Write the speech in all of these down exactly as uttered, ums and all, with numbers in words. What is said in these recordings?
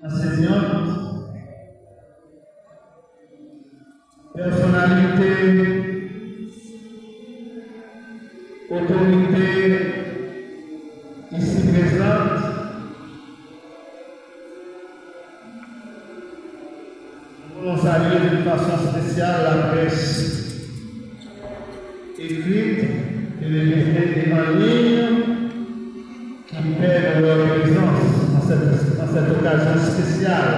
Anseyant, pèsonalite, otorite isi prezan, nou voulons saluer d'une façon spéciale la presse écrite, télévisée et en ligne qui paie de leur présence en cette, en cette occasion spéciale.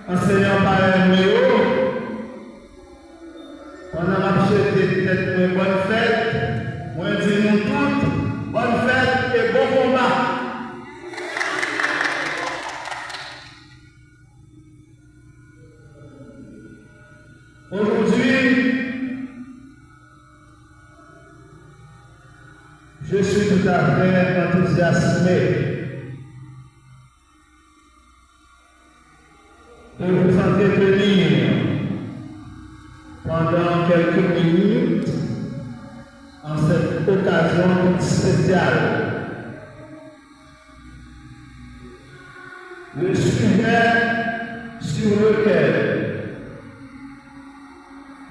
Anseyan parèy mwen yo, pandan m ap swete tèt mwen bòn fèt, mwen di nou tout, bòn fèt e bon konba! Aujourd'hui, je suis tout à fait enthousiasmé de vous entretenir pendant quelques minutes en cette occasion spéciale. Le sujet sur lequel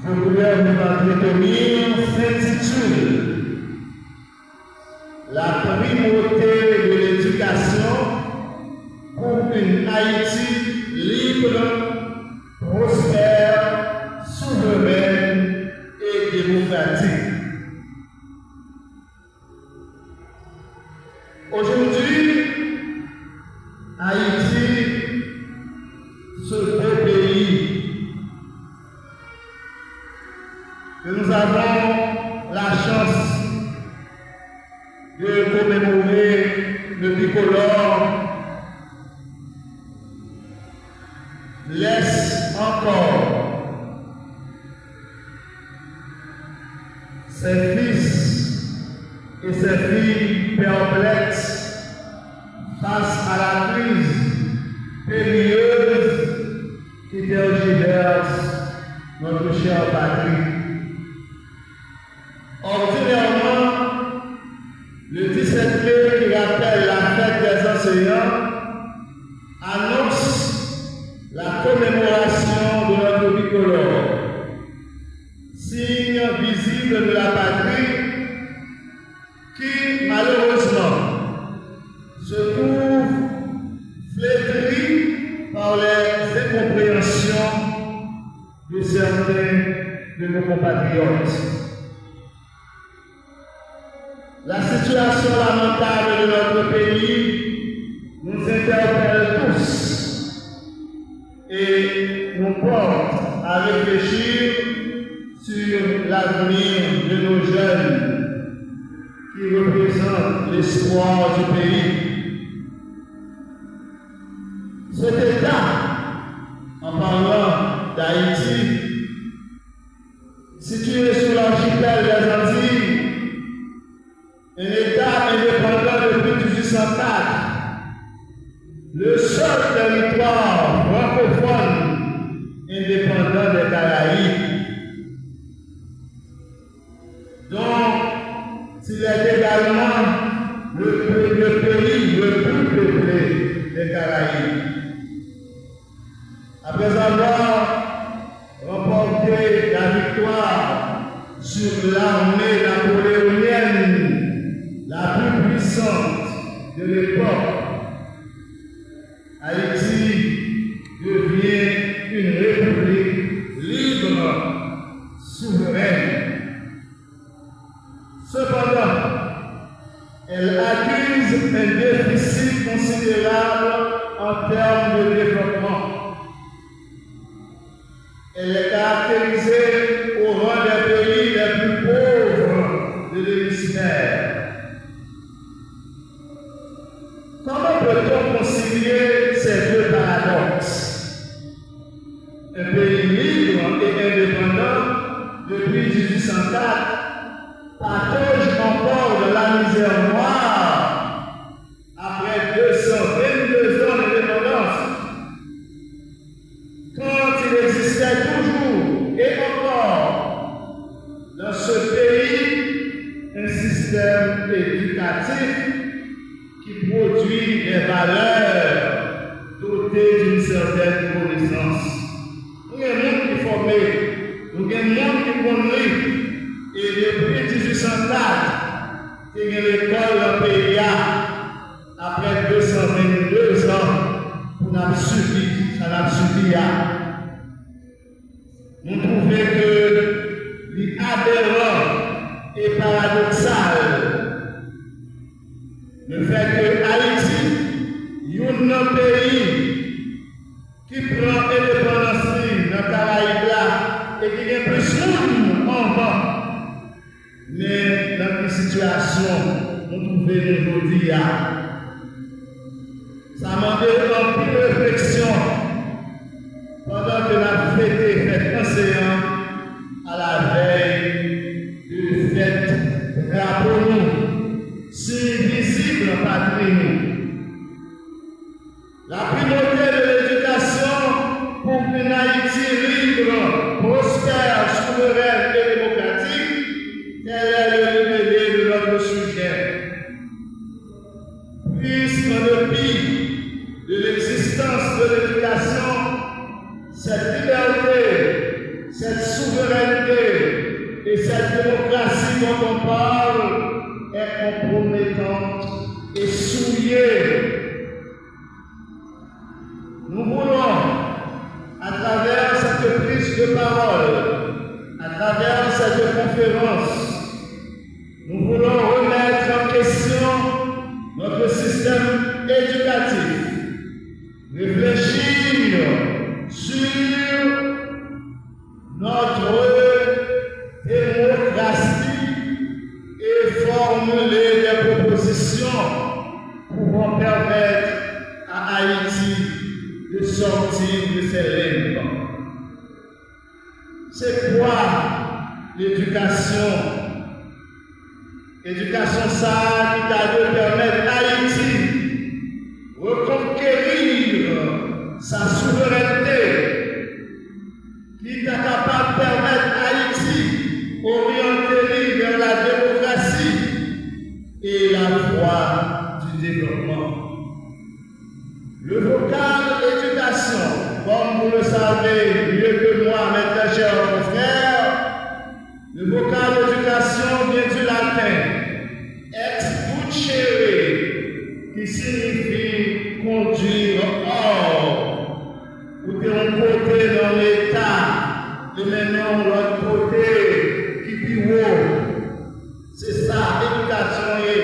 je voulais vous entretenir s'intitule La primauté de l'éducation pour une Haïti libre, prospère, souveraine et démocratique. Aujourd'hui, Haïti, ce beau pays que nous avons la chance de commémorer le bicolore, laisse encore ses fils et ses filles perplexes face à la crise périlleuse qui tergiverse notre chère patrie. Ordinairement, le dix-sept mai qui rappelle la fête des enseignants annonce la commémoration de notre bicolore, signe visible de la patrie qui, malheureusement, se trouve flétrie par les incompréhensions de certains de nos compatriotes. La situation lamentable de notre pays nous interpelle tous et nous porte à réfléchir sur l'avenir de nos jeunes qui représentent l'espoir du pays. Cet État, en parlant d'Haïti, situé sur l'archipel des Antilles, un État indépendant depuis dix-huit cent quatre, le seul territoire francophone indépendant des Caraïbes, dont il est également le, le pays le plus peuplé des Caraïbes. Après avoir remporté la victoire sur l'armée napoléonienne la plus puissante de l'époque, Haïti devient une république libre, souveraine. Cependant, elle accuse un déficit considérable en termes de développement. Elle est caractérisée au rang des pays les plus pauvres de l'hémisphère. Comment peut-on concilier ces deux paradoxes ? Un pays libre et indépendant depuis dix-huit cent quatre patauge encore dans la misère noire après deux cent vingt-deux ans d'indépendance, quand il existait toujours et encore dans ce pays un système éducatif qui produit des valeurs dotées d'une certaine connaissance. Nou gen moun ki fòme, nou gen moun ki konn li, e depi dizuit san kat, te gen lekòl nan peyi a, apre de san vennde zan pou n ap sibi sa n ap sibi a. Nou twouve ke li aberan e paradoksal lefètke Ayiti, youn nan peyi ki pran endepandans li nan Karayib la e ki gen plis moun anvan, men nan ki sitiyasyon nou twouve nou jodi a. Sa mande anpil refleksyon pandan ke n ap fete fèt lanseyan alavèy de fèt drapo nou, siy vizib nan patri nou. La primauté de l'éducation pour une Haïti libre, prospère, souveraine et démocratique, tel est le libellé de notre sujet. Puisqu'en dépit de l'existence de l'éducation, cette liberté, cette souveraineté et cette démocratie dont on parle est compromettante et souillée. Nous voulons, à travers cette prise de parole, à travers cette conférence, nous voulons remettre en question notre système éducatif, réfléchir sur notre démocratie et formuler des propositions pouvant permettre à Haïti de sortir de ses limbes. Se kwa ledikasyon? Edikasyon sa a ki ta dwe pèmèt Ayiti rekonkeri sa souverènte, ki ta kapab pèmèt Ayiti oryante li vè la demokrasi e la vwa di devlopman. Le vocable éducation, comme vous le savez mieux que moi, mes très chers confrères, le vocable éducation vient du latin ex ducere, qui signifie conduire hors. Ou te yon kote nan leta, e menm yon lòt kote ki pi wo. Se sa edikasyon ye.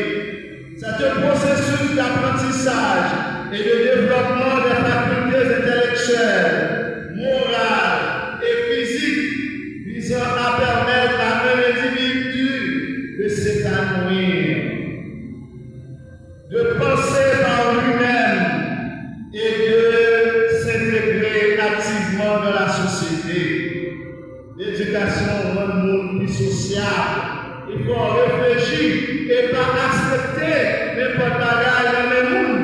C'est un processus d'apprentissage et de développement des facultés intellectuelles, morales et physiques visant à permettre à un individu de s'épanouir, de penser par lui-même et de s'intégrer activement dans la société. Edikasyon rann moun pi sosyab. Li fè w reflechi e pa aksepte nenpòt bagay nan men moun.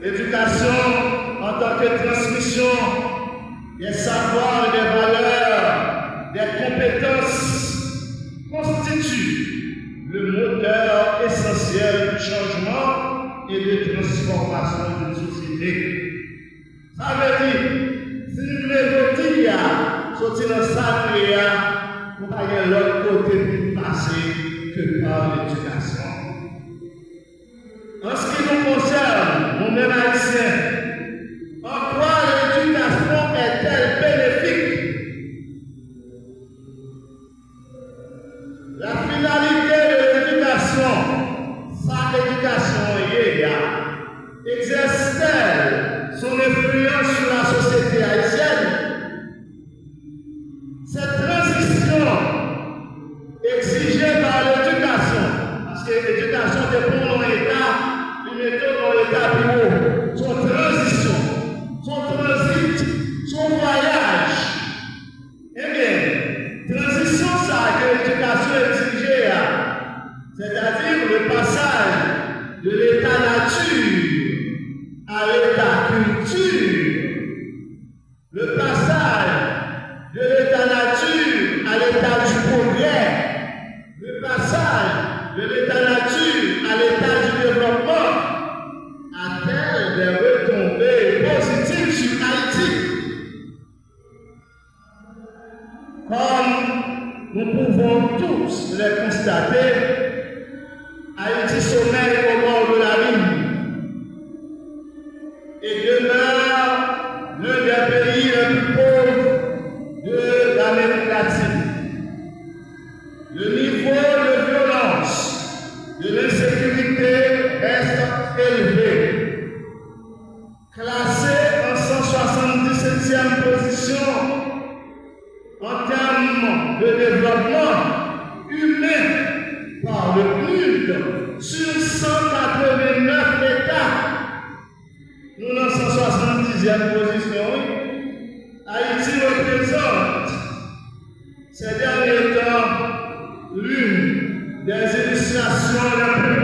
Edikasyon antanke transmisyon des savoirs et des valeurs, des compétences, constitue le moteur essentiel du changement et de transformation d'une société. Sa vle di, si nou vle jodi a soti nan sa nou ye a, nou pa gen lòt kote pou nou pase ke pa ledikasyon. En ce qui nous concerne, nous-mêmes Haïtiens, en quoi l'éducation est-elle bénéfique? La finalité de l'éducation, sa edikasyon an ye a, exerce-t-elle son influence sur la société haïtienne? Cette transition exigée par l'éducation, paske edikasyon te pran yon eta, li mete w nan eta pi wo, se yon tranzisyon, se yon tranzit, se yon vwayaj. Ebyen, tranzisyon sa a ke edikasyon egzije a, sètadi le pasaj Nous pouvons tous les constater, Haïti sommeille au bord de l'abîme et demeure l'un des pays les plus pauvres de l'Amérique latine. Le niveau de violence, de l'insécurité reste élevé. Classé en cent soixante-dix-septième position en termes de développement humain par le PNUD sur cent quatre-vingt-neuf États, nou nan cent soixante-dixième position, wi. Haïti représente ces derniers temps l'une des illustrations les plus